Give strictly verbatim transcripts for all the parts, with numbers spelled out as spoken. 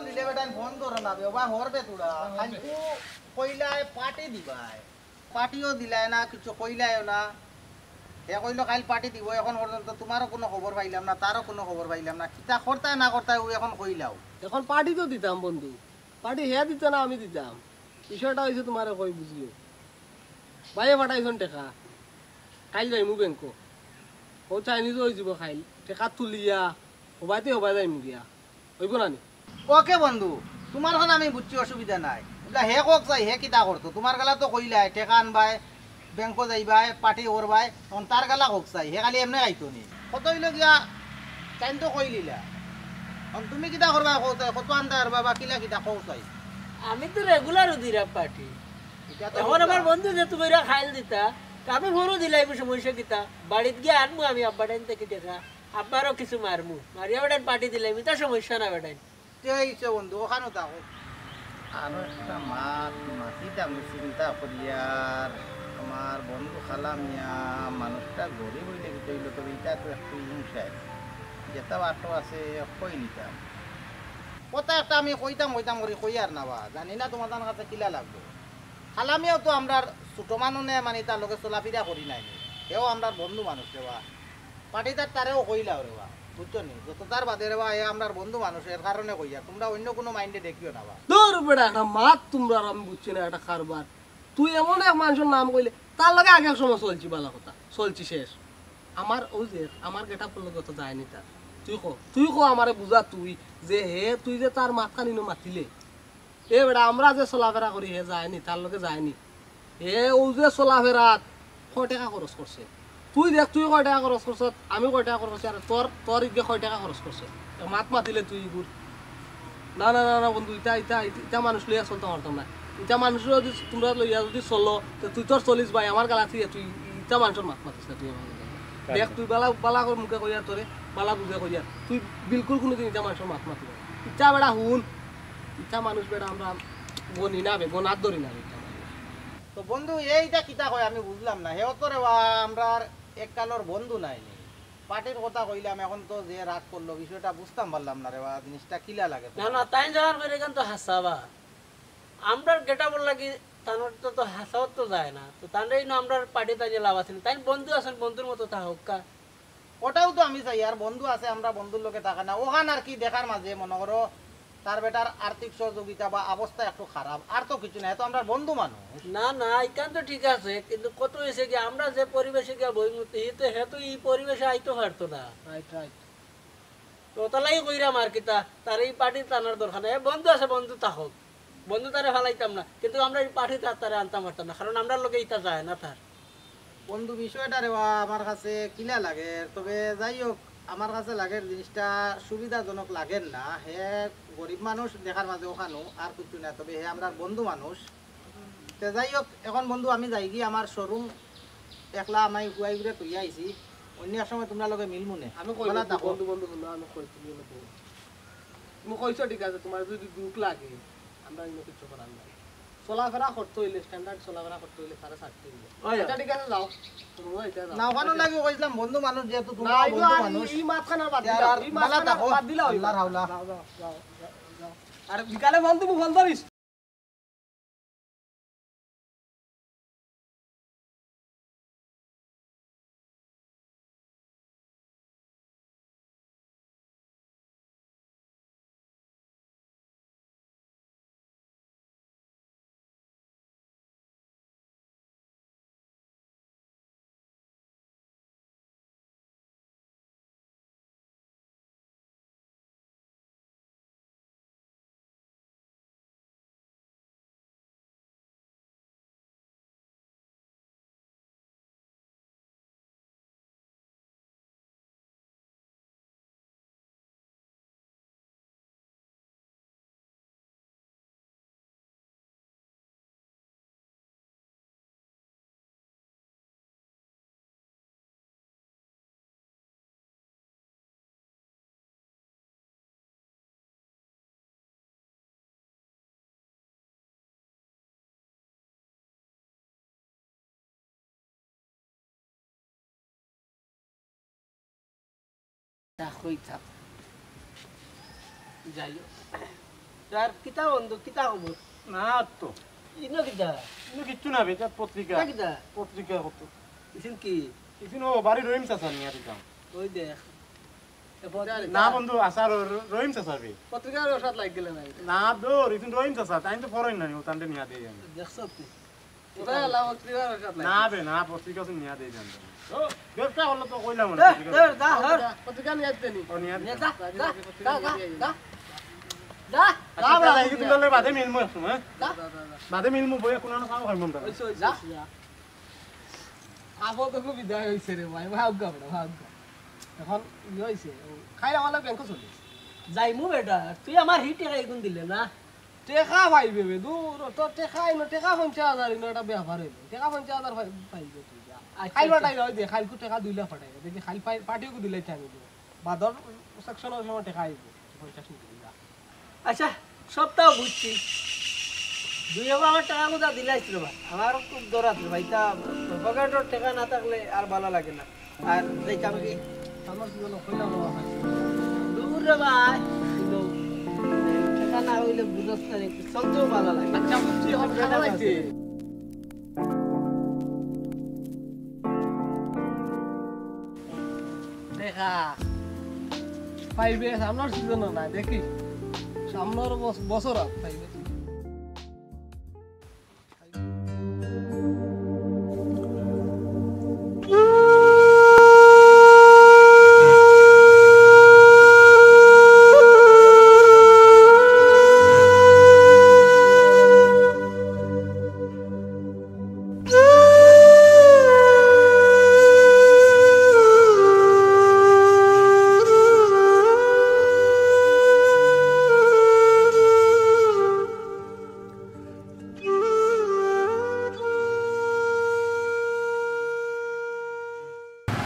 দিলে বেটাইন ফোন ধরো না, বেবা হরবে তোরা। খালি তো কইলায় পার্টি দিবায়, পার্টিও দিলায় না, কিছু কইলায়ও না। হে কইলো কাইল পার্টি দিব, এখন পর্যন্ত তোমারও কোনো খবর পাইলাম না, তারও কোনো খবর পাইলাম না। কিতা করতায় না করতায় ও এখন কইলাও। এখন পার্টি তো দিতাম বন্ধু, পার্টি হে দিত না, আমি দিতাম। বিষয়টা অইছে তোমারে কই বুঝিও। ভাইয়ে পাঠাইছন টেকা, কাইল যাইমু ব্যাংকো। ও চাইনিজ অই যিবো কাইল, টেকা তুলিয়া হবাইতে হবাই যাইমু গিয়া। অইবো না নি? ওকে বন্ধু, তোমার খান আমি বুঝছি, অসুবিধা নাই। বুঝলা, হে কক চাই, হে কিতা করতো? তোমার গালা তো কইলায়, টেকা আনবায়, ব্যাংকো যাইবায়, পার্টি করবায়, তখন তার গালা কক চাই, হে খালি এমনে আইতো নি। কত অইলো গিয়া, তাইন তো কইলিলা। তখন তুমি কিতা করবায় কক চাই, কত আনতা পারবা বা কিলা কিতা কক চাই? আমি তো রেগুলার উদিরা পার্টি। ইটা তো এখন আমার বুঝলাম। বন্ধু যে তুমি এরা খাইল দিতা, তা আমি ফোনও দিলাই, সমস্যা কিতা? বাড়িত গিয়া আনমু আমি আব্বা টাইম থেকে টেকা, আব্বারও কিছু মারমু, মারিয়া বেটাইন পার্টি দিলাই, ইটা সমস্যা না বেটাইন। তে অইছে বন্ধু, ওখানো থাকো। আরো একটা মাত মাতিতাম চিন্তা করিয়ার, আমার বন্ধু খালা মিয়া মানুষটা গরিব অইলে কিতা অইলো, তবে ইটা তো একটু হিংসায়, যেটা বাটো আছে কই নিতাম। কথা একটা আমি কইতাম কইতাম করি কইয়ার না বা, জানি না তোমার কাছে কিলা লাগবো। খালা মিয়াও তো আমরার ছোট মানু নে, মানে তার লগে চলাফিরা করি নাই নি। হেও আমরার বন্ধু মানুষ রে বা। পার্টিদার তারেও কইলাও রে বা। বুঝছো নি? যত তার বাদে রে বা, এ আমরার বন্ধু মানুষ, এর কারণে কইয়ার। তোমরা অন্য কোনো মাইন্ডে দেখিও না বা। দূর বেটা, একটা মাত তোমরা আর আমি বুঝছি না, একটা কারবার। তুই এমন এক মানুষর নাম কইলে, তার লগে আগে এক সময় চলছি ভালা কথা, চলছি শেষ। আমার অউ যে, আমার গেটআপর লগে তো যায়নি তার। তুই ক, তুই ক আমারে বুঝা তুই, যে হে, তুই যে তার মাতখান ইনো মাতিলে, এ বেটা, আমরা যে চলাফেরা করি, হে যায়নি, তার লগে যায়নি। হে অউ যে চলাফেরাত কয় টেকা খরচ করছে? তুই দেখ, তুই কয় টেকা খরচ করছত, আমি কয় টেকা খরচ করছি, আর তোর, তোর ইগে কয় টেকা খরচ করছে? এক মাত মাতিলে তুই ইগুর। না, না, না, না, বন্ধু, ইতা, ইতা, ইতা, ইতা মানুষ লইয়া চলতাম পারতাম না। ইতা মানুষ যদি তোমরা লইয়া যদি চলো, তে তুই তোর চলিস ভাই, আমার গালাত তুই, তুই ইতা মানুষর মাত মাতিস না, তুই আমার লগে। দেখ, তুই বালা, বালা করে মুখে কইয়ার তোরে, বালা বুঝে কইয়ার। তুই বিলকুল কুনুদিন ইতা মানুষর মাত মাতিস না। ইতা বেটা হুন, ইতা মানুষ বেটা আমরা গনি না বে, গনাত ধরি না বে ইতা মানুষ। তো বন্ধু, এইটা কিতা কয় আমি বুঝলাম না। হেও তো রে বা আমরার এককালর বন্ধু নায় নি। পার্টির কথা কইলাম, এখন তো যে রাগ করলো, বিষয়টা বুঝতাম পারলাম না রে বা, জিনিসটা কিলা লাগে না, তোমার? না, তাইন যাওয়ার পরে এখান তো হাসাবা। আমরার গেটআপর লাগি তানর তো, তো হাসাও তো যায় না। তো তানরে ইনো আমরার পার্টি তাইলে লাভ আছে না। তাইন বন্ধু আছইন, বন্ধুর মতো থাকউক্কা। ওটাও তো আমি চাই, আর বন্ধু আছে, আমরা বন্ধুর লগে থাকা না। ওখান আর কি দেখার মাঝে মনে করো তার বেটার আর্থিক সহযোগিতা বা অবস্থা একটু খারাপ, আর তো কিছু না, এ তো আমরার বন্ধু মানুষ। না, না, ইখান তো ঠিক আছে, কিন্তু কত অইছে কি, আমরা যে পরিবেশে গিয়া বইমু, হে তো, হে তো ই পরিবেশে আইতো পারতো না। Right, right. তো ওটার লাগি কইরাম আর কিতা, তার ই পার্টিত আনার দরকার নাই। এ বন্ধু আছে, বন্ধু থাকউক, বন্ধু তারে ফালাইতাম না, কিন্তু আমরা ই পার্টিত আর তারে আনতাম পারতাম না, কারণ আমরার লগে ইতা যায় না তার। বন্ধু, বিষয়টা রে বা আমার কাছে কিলা লাগে, তবে যাই হোক, আমার কাছে লাগে জিনিসটা সুবিধাজনক লাগে না। হে গরিব মানুষ দেখার মাঝে ওখানো, আর কিছু না, তবে হে আমরার বন্ধু মানুষ। তে যাই হোক, এখন বন্ধু আমি যাইগি আমার শোরুম, একলা আমি হুয়াই ঘুরে তুই আইছি, অন্য এক সময় তোমরা লগে মিলমুনে। আমি কই ভালা বন্ধু, থাকো। বন্ধু, বন্ধু, বন্ধু, আমি কই তুমি বন্ধু। তুমি কইছো ঠিক আছে, তোমার যদি দুখ লাগে, আমরা অন্য কিছু করার নাই। চলাফেরা করতে অইলে, স্ট্যান্ডার্ড চলাফেরা করতে অইলে তারে ছাড়তে অইব। ওই। আচ্ছা, ঠিক আছে, যাও। তুমি ওই, যাও। না, ওখানো লাগি কইছিলাম, বন্ধু মানুষ যেহেতু, তোমরা না, বন্ধু মানুষ। এই মাতখান আর বাদ দিলাও, আর এই মাতখান আর বাদ দিলাও, আল্লাহর হাওলা। যাও, যাও, যাও, যাও, যাও। আর বিকালে ফোন দিমু, ফোন ধরিস। তা কই থাক। যাই হোক। তার কিতা বন্ধু, কিতা খবর? না তো। ইনো কিতা? ইনো কিচ্ছু না বে, ইটা পত্রিকা। ইটা কিতা? পত্রিকা কত? ইসিন কি? ইসিন ও বাড়ি রহিম চাচা নিয়া দিতাম। ওই দেখ। এ পত্রিকা না বন্ধু, আসার র-, রহিম চাচা বে। পত্রিকার ওসাদ লাগ গেলে না। না দূর, ইসিন রহিম চাচা, তাইন তো ফরইন না, ও তানরে নিয়া দেই আমি। দেখছ তুই? ওটা আল্লাহ পত্রিকার ওসাদ লাগ না গেলে। বে, না, পত্রিকা তো নিয়া দেই আমি। ও, ব্যবসা হলো তো কইলাম না, এ, পত্রিকা। এ, যা, হ্যাঁ। পত্রিকা নিয়া দিতে নি। ও, নিয়া নে, দিতাম। যা, যা, যা, যা, যা। যা, আচ্ছা, যা, যা, যা, এই যে যা। তুমি তাহলে বাদে মিলমু এক সময়, হ্যাঁ? যা। বাদে মিলমু, বইয়া কোনো না খাওয়া খাইমু আমরা। ওই সে, যা। যা। আপদ তো বিদায় হইছে রে ভাই, ভাগ্য আমরা, ভাগ্য। এখন ইয়ে হইছে, ও খাইলা ওয়ালা ব্যাংকও চলে। যাইমু বেটা, তুই আমার হি টেকা এগুন দিলে না। টেকা পাইবে বে, দূর, তোর টেকা আইনো, টেকা পঞ্চাশ হাজার ইনো একটা ব্যাপার হইলো। টেকা পঞ্চাশ হাজার পাই-, পাইবে তুই, যা। আচ্ছা, খাইল আচ্ছা। পাঠাইলে, ওই দে, খাইলকু টেকা দুই লাখ পাঠাইবে। দেখি, খাইল পাই-, পার্টিও দিলে আমি দেবো। বাদর সেকশনের সময় টেকা আইবো, পঞ্চাশ মিনিট, যা। আচ্ছা, সবটাও বুঝছি। দুই হাজার আমার টেকা কোথা দিলাইছ রে ভাই? আমার খুব দরকার রে ভাই, তা পকেটর টেকা না থাকলে আর ভালো লাগে না। আর যাইতাম কি? আমার জীবনে কইলাম বাবা ভাই। দূর রে ভাই, কিন্তু টেকা না হইলে বুঝছ না রে, চলতেও ভালো লাগে। আচ্ছা, বুঝছি, এখন খাওয়া লাগছে। দেখা। পাইবে, সামনের সিজনও নাই, দেখি। সামনের বস-, বছর আর পাইবে।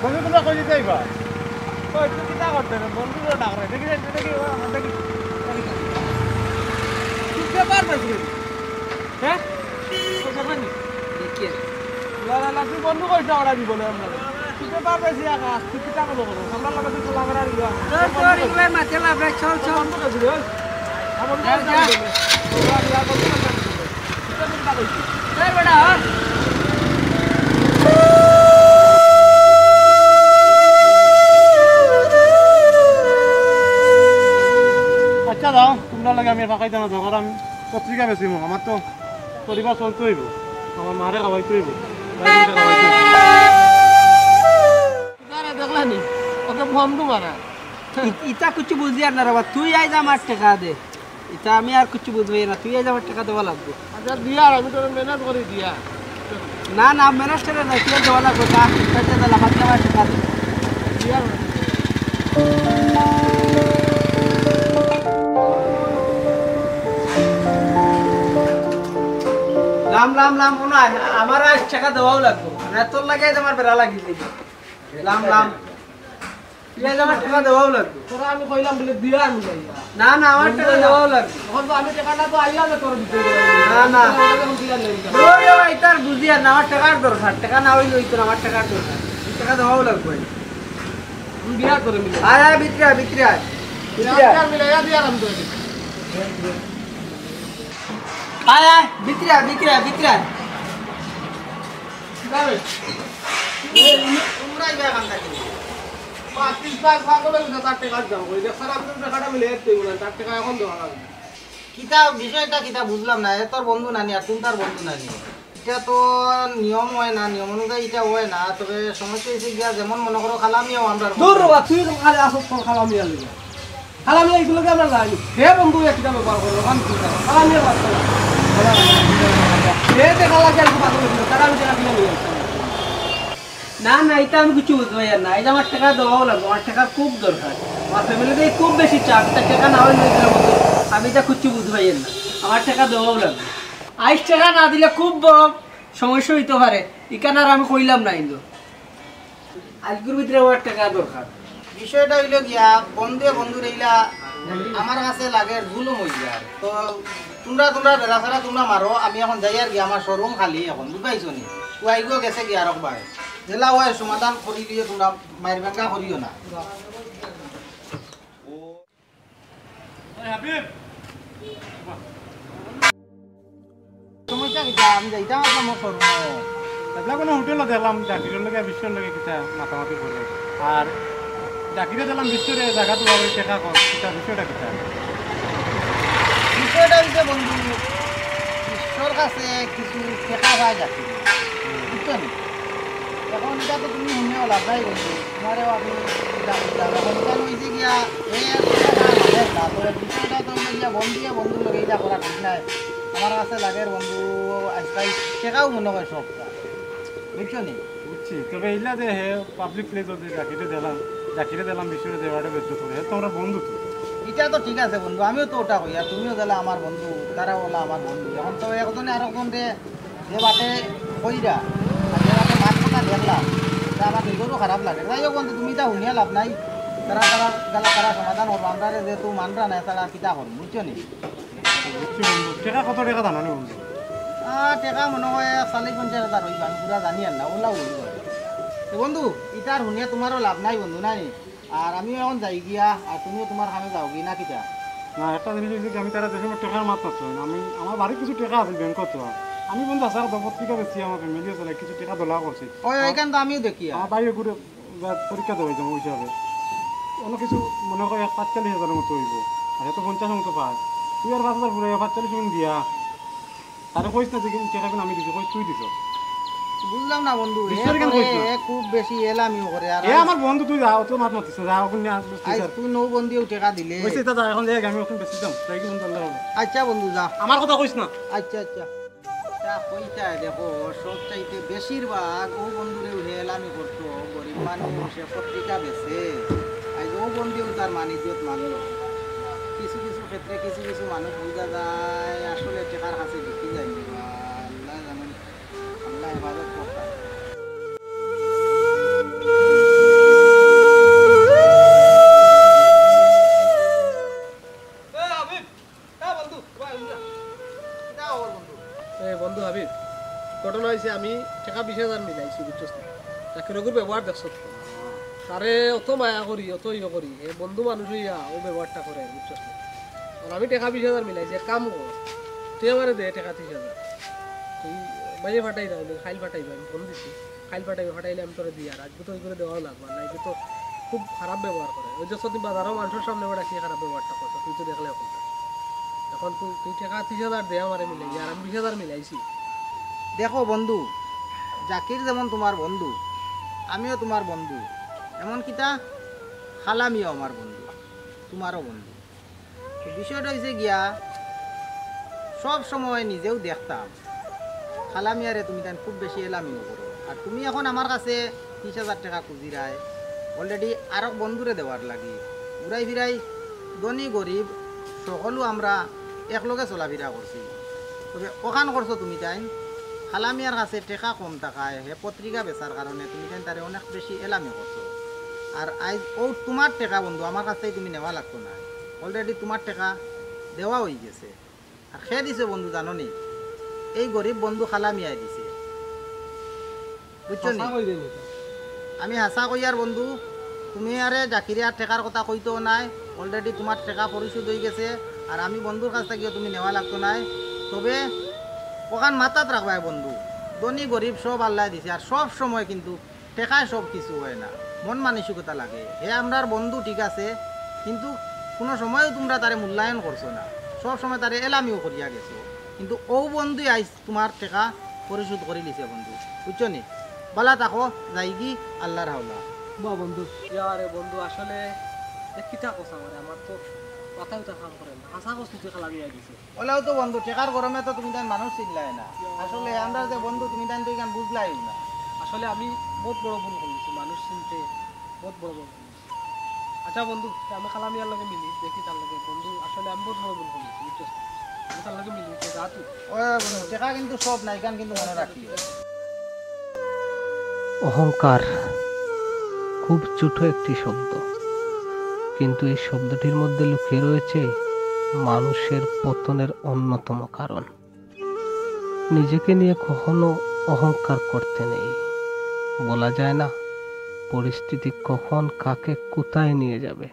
বন্ধু, তোমরা কই যাইবা? ওই, তুই কিতা করতে রে? বন্ধু তো ডাক রে। দেখি, দেখি, দেখি, ও আমার দেখি। তুই পেপার পাইছিস? হ্যাঁ? পেপার পাইনি? দেখি। না, না, না, তুই বন্ধু কইছ না, ওরা জীবনে আমরা। তুই পেপার পাইছিস, আকাশ, তুই কিতা বলো, বলো? আমরা লাগে তুই চলাফেরা আর ইয়া। চল, চল, এগুলো মাঠে লাফে, চল, চল। বন্ধু কইছিস রে? আমার বন্ধু যা, যা। কইছিস রে? ওরা ইয়া বন্ধু কইছিস রে? আচ্ছা, যাও, তোমরা লাগে আমি ফাঁকাই জানা দরকার, আমি পত্রিকা বেচিমু, আমার তো পরিবার চলতে হইব, আমার মারে খাওয়াইতে হইব, ভাইরে খাওয়াইতে হইব। তারা দেখলানি, ওকে বন্ধু মারা। ই-, ইতা কিছু বুঝিয়ার না রে বা, তুই আইজ আমার টেকা দে। ইতা আমি আর কিছু বুঝবাই না, তুই আইজ আমার টেকা দেওয়া লাগবো। আচ্ছা, দিয়ার, আমি তোরে ম্যানেজ করি দিয়া। না, না, ম্যানেজ করে না, তুই দেওয়া লাগবো, যা, ইচ্ছা ইচ্ছা দিলা, বাদ দে আমার টেকা দে। দিয়ার। লাম, লাম, লাম, মনে হয়, আমার আইজ টেকা দেওয়াও লাগবো। মানে, তোর লাগে আইজ আমার বেড়া লাগিয়ে দিবি। লাম, লাম। তুই আইজ আমার টেকা দেওয়াও লাগবো। তোরা আমি কইলাম বলে দিয়া আমি যাই। না, না, আমার টেকা দেওয়াও লাগবো। তখন তো আমি টেকাটা তো আইয়া না তোর দিতে। না, না। এখন দিয়া নেই। ওরে ভাই, তার বুঝিয়ার না, আমার টেকার দরকার। টেকা না হইলে হইতো না, আমার টেকার দরকার। তুই টেকা দেওয়াও লাগবো। আমি দিয়া তোরে মিলে। আয়, আয়, ভিতরে আয়, ভিতরে আয়। ভিতরে আয়। আমি মিলে, ইয়া দিয়া আমি তোরে। আয়, আয়, ভিতরে আয়, ভিতরে আয়, ভিতরে আয়। কিভাবে? এই, তোমরাই বা কান্দা কি? পাঁচ দিন কাজ পাগল হয়ে গেছে, তার টেকা দাও। ওই দেখ, স্যার, আমি তো টেকাটা মিলে এর তুই বলেন, তার টেকা এখন দেওয়া লাগবে। কিতা বিষয়টা কিতা বুঝলাম না, এ তোর বন্ধু নানি আর তুমি তার বন্ধু নানি। এটা তো নিয়ম হয় না, নিয়ম অনুযায়ী এটা হয় না। তবে সমস্যা হয়েছে গিয়া, যেমন মনে করো খালামিও আমরা দূর রে বা, তুই তো খালি আসো তোর খালামি আর লিগা। খালামি এইগুলোকে আমরা জানি। হে বন্ধু, একটা ব্যাপার করলো, আমি কি জানি? খালামি আর বাচ্চা না। হে যে খালা যে আর কি পাগল হয়েছিল, তারা আমি জানি না। না, না, এটা আমি কিছু বুঝতে পারি না। এই যে আমার টেকা দেওয়াও লাগবে, আমার টেকা খুব দরকার। আমার ফ্যামিলিতে খুব বেশি চাপ, তা টেকা না হইলে ওই দিনের মতো আমি এটা কিছু বুঝতে পারি না। আমার টেকা দেওয়াও লাগবে। আইজ টেকা না দিলে খুব বড় সমস্যা হইতে পারে। ইখান আর আমি কইলাম না কিন্তু। আজকের ভিতরে আমার টেকা দরকার। বিষয়টা হইল গিয়া, বন্ধুয়ে বন্ধুর এইলা আমার কাছে লাগে জুলুম হই যায়। তো তোমরা, তোমরা বেড়া ছাড়া তোমরা মারো, আমি এখন যাই আর কি, আমার শোরুম খালি এখন, বুঝাইছো নি? ওয়াইগো গেছে গিয়া আর একবার। জেলা ওয়াই সমাধান করি দিয়ে তোমরা মায়ের বেঙ্গা করিও না। ওই হাবিব, সমস্যা কিতা? আমি যাইতাম আপনার মোর শোরুমে। এবলা কোনো হোটেলও দেখলাম, জাকিরর লগে, বিশ্বর লগে কিতা মাতামাতি করে। আর জাকিরে দেখলাম বিশ্বরে জাগাত ওয়ারে টেকা কর, কিতা বিষয়টা কিতা? বিষয়টা অইছে বন্ধু, বিশ্বর কাছে কিছু টেকা পায় জাকিরে, বুঝছো নি? এখন ইটা তো তুমি হুনিয়াও লাভ নাই বন্ধু, তোমারেও আমি ইটা কইতাম। এখন ইখান অইছে গিয়া, এ আর টেকা মাতের না, তো বিষয়টা তো অইলো গিয়া বন্ধুয়ে বন্ধুর লগে ইটা করা ঠিক নায়। আমার কাছে লাগের বন্ধু, আজকাল টেকাও মনে হয় সবটা, বুঝছো নি? বুঝছি, তবে ইলা যে হে পাবলিক প্লেসও যে জাকিরে দিলাম, জাকিরে দিলাম, বিশ্বরে দেওয়াটা বেজ্জত করে, হে তো আমরা বন্ধু তো। ইটা তো ঠিক আছে বন্ধু, আমিও তো ওটা কই, আর তুমিও দিলা আমার বন্ধু, তারাও অইলা আমার বন্ধু। এখন তো একজনে আরকজনরে যে বাটে কইরা, আর যে বাটে মাত কথা দেখলা, তা আমার নিজরও খারাপ লাগে। যাই হোক বন্ধু, তুমি ইটা হুনিয়া লাভ নাই, তারা, তারা গেলা তারা সমাধান করবো, আমরারে যেহেতু মানরা না, তারা কিতা করবো, বুঝছো নি? বুঝছি বন্ধু, টেকা কত টেকা জানো নি বন্ধু? আহ, টেকা মনে হয় এক চল্লিশ পঞ্চাশ হাজার অইবো, আমি পুরা জানি আর না, ওলাও অইবো। তো বন্ধু, ইটা আর হুনিয়া তোমারও লাভ নাই বন্ধু, নাই? আর আমিও এখন যাই গিয়া, আর তুমিও তোমার কামে যাও গি না কিতা? না, একটা জিনিস অইছে কি, আমি তারা যে সময় টেকার মাত মাতছি, আমি, আমার বাড়িত কিছু টেকা আছিল ব্যাংকত তো। আমি বন্ধু আসার দশ পত্রিকা বেচি আমার ফ্যামিলিও চলে, কিছু টেকা দলা করছি। ওই, ওইখান তো আমিও দেখি আর। আমার বাড়িও ঘুরে বা পরীক্ষা দেওয়া অইছে ওই হিসাবে। অন্য কিছু মনে হয় এক পাঁচচল্লিশ হাজারের মতো অইবো। আর এত পঞ্চাশ মতো পায়। তুই আর পাঁচ হাজার ঘুরে পাঁচচল্লিশ মন দিয়া। তারে কইস না যে কিন্তু টেকা কিন্তু আমি দিছি, কইস তুই দিছ। বুঝলাম না বন্ধু, হে বিশ্বরে কেন করে, কইস না? হে খুব বেশি এলামিও করে। আর এ আমি আমার বন্ধু, তুই যা, অত মাত মাতিস না, যা, ওখানে নিয়ে আসবি, তুই আইজ যা। তুই নৌ বন্দিও টেকা দিলে। কইস, "এটা যা, এখন যাই, আমি ওখানে বেশি দাম, তাই কি বন্ধু আল্লাহ হবে?" আচ্ছা বন্ধু, যা। আমার কথা কইস না। আচ্ছা, আচ্ছা। তা কইতায় দেখো, সব চাইতে বেশিরভাগ ও বন্ধুরেও হে এলামি করতো, গরিব মানুষ, এ পত্রিকা বেচে। আইজ ও বন্ধুও তার মান ইজ্জত মারলো। কিছু কিছু ক্ষেত্রে কিছু কিছু মানুষ বুঝা যায়, আসলে টেকার কাছে বিকি যায় নি বা, আল্লাহ জানেন, আল্লাহ হেফাজত করতা। এ হাবিব, এ বন্ধু, ওয়া, ইয়া। কিতা খবর বন্ধু? এ বন্ধু হাবিব, ঘটনা অইছে আমি টেকা বিশ হাজার মিলাইছি, বুঝছস নি? জাকির অগুর ব্যবহার দেখছস তো। তারে অত মায়া করি, অত ইয়ে করি, এ বন্ধু মানুষ অইয়া ও ব্যবহারটা করে, বুঝছস নি? আর আমি টেকা বিশ হাজার মিলাইছি, এক কাম কর, তুই আমারে দে টেকা তিশ হাজার। তুই বাইরে পাঠাই দাও, আমি কাইল পাঠাইবা, আমি ফোন দিছি। কাইল পাঠাইবে, পাঠাইলে আমি তোরে দিয়ার। আইজকে তো ওই করে দেওয়াও লাগবো না, আইজকে তো খুব খারাপ ব্যবহার করে। ওই যে সত্যি বাজারও মানুষের সামনে বেটা কি খারাপ ব্যবহারটা করছে, তুই তো দেখলে এখন। এখন তুই, তুই টেকা তিশ হাজার দে আমারে মিলাই, আর আমি বিশ হাজার মিলাইছি। দেখো বন্ধু, জাকির যেমন তোমার বন্ধু, আমিও তোমার বন্ধু, এমন কিতা খালা মিয়াও আমার বন্ধু, তোমারও বন্ধু। তো বিষয়টা অইছে গিয়া, সব সময় নিজেও দেখতাম, খালা মিয়ারে তুমি তাইন খুব বেশি এলামিও করো। আর তুমি এখন আমার কাছে তিশ হাজার টেকা খুঁজিরায়, already আরক বন্ধুরে দেওয়ার লাগি। ঘুরাই ফিরাই ধনী গরিব সকলউ আমরা একলগে চলাফিরা করছি। তবে অখান করছো তুমি তাইন, খালা মিয়ার কাছে টেকা কম থাকায় হে পত্রিকা বেচার কারণে তুমি তাইন তারে অনেক বেশি এলামি করছো। আর আইজ অউ তোমার টেকা বন্ধু আমার কাছ থাকি তুমি নেওয়া লাগতো নায়, already তোমার টেকা দেওয়া অইগেছে। আর কে দিছে বন্ধু জানো নি? এই গরিব বন্ধু খালা মিয়ায় দিছে, বুঝছো নি? হাছা কইরে নি তো। আমি হাছা কইয়ার বন্ধু, তুমি আরে জাকিরে আর টেকার কথা কইতো নায়, already তোমার টেকা পরিশোধ অইগেছে। আর আমি বন্ধুর কাছ থাকিও তুমি নেওয়া লাগতো নায়। তবে অখান মাথাত রাখবায় বন্ধু, ধনী গরিব সব আল্লায় দিছে, আর সব সময় কিন্তু টেকায় সব কিছু অয় না, মন মানসিকতা লাগে। হে আমরার বন্ধু ঠিক আছে, কিন্তু কুনু সময়ও তুমরা তারে মূল্যায়ন করছো না, সব সময় তারে এলামিও করিয়া গেছো। কিন্তু অউ বন্ধুই আইজ তোমার টেকা পরিশোধ করিলিছে বন্ধু, বুঝছো নি? বালা থাকো, যাইগি আল্লার হাওলা। বাহ বন্ধু। ইয়ারে বন্ধু, আসলে এ কিতা কথা মানে, আমার তো মাথায় তো কাম করে না। হাছা কস তুই খালা মিয়ায় দিছে। অলাউ তো বন্ধু, টেকার গরমে তো তুমি তাইন মানুষ চিনলায় না। আসলে আমরার যে বন্ধু, তুমি তাইন তো ইখান বুঝলায়উ না। আসলে আমি বউত বড় ভুল করিলিছি, মানুষ চিনতে বউত বড় ভুল করিলিছি। আচ্ছা বন্ধু, তে আমি খালা মিয়ার লগে মিলি, দেখি তার লগে। বন্ধু, আসলে আমি বউত বড় ভুল করিলিছি, বুঝছস? আমি তার লগে মিলি, তে যা তুই। ওই বন্ধু, টেকা কিন্তু সব না, ইখান কিন্তু মনো রাখিও। অহংকার খুব ছোট একটি শব্দ, কিন্তু এই শব্দটির মধ্যে লুকিয়ে রয়েছে মানুষের পতনের অন্যতম কারণ। নিজেকে নিয়ে কখনো অহংকার করতে নেই। বলা যায় না পরিস্থিতি কখন কাকে কোথায় নিয়ে যাবে।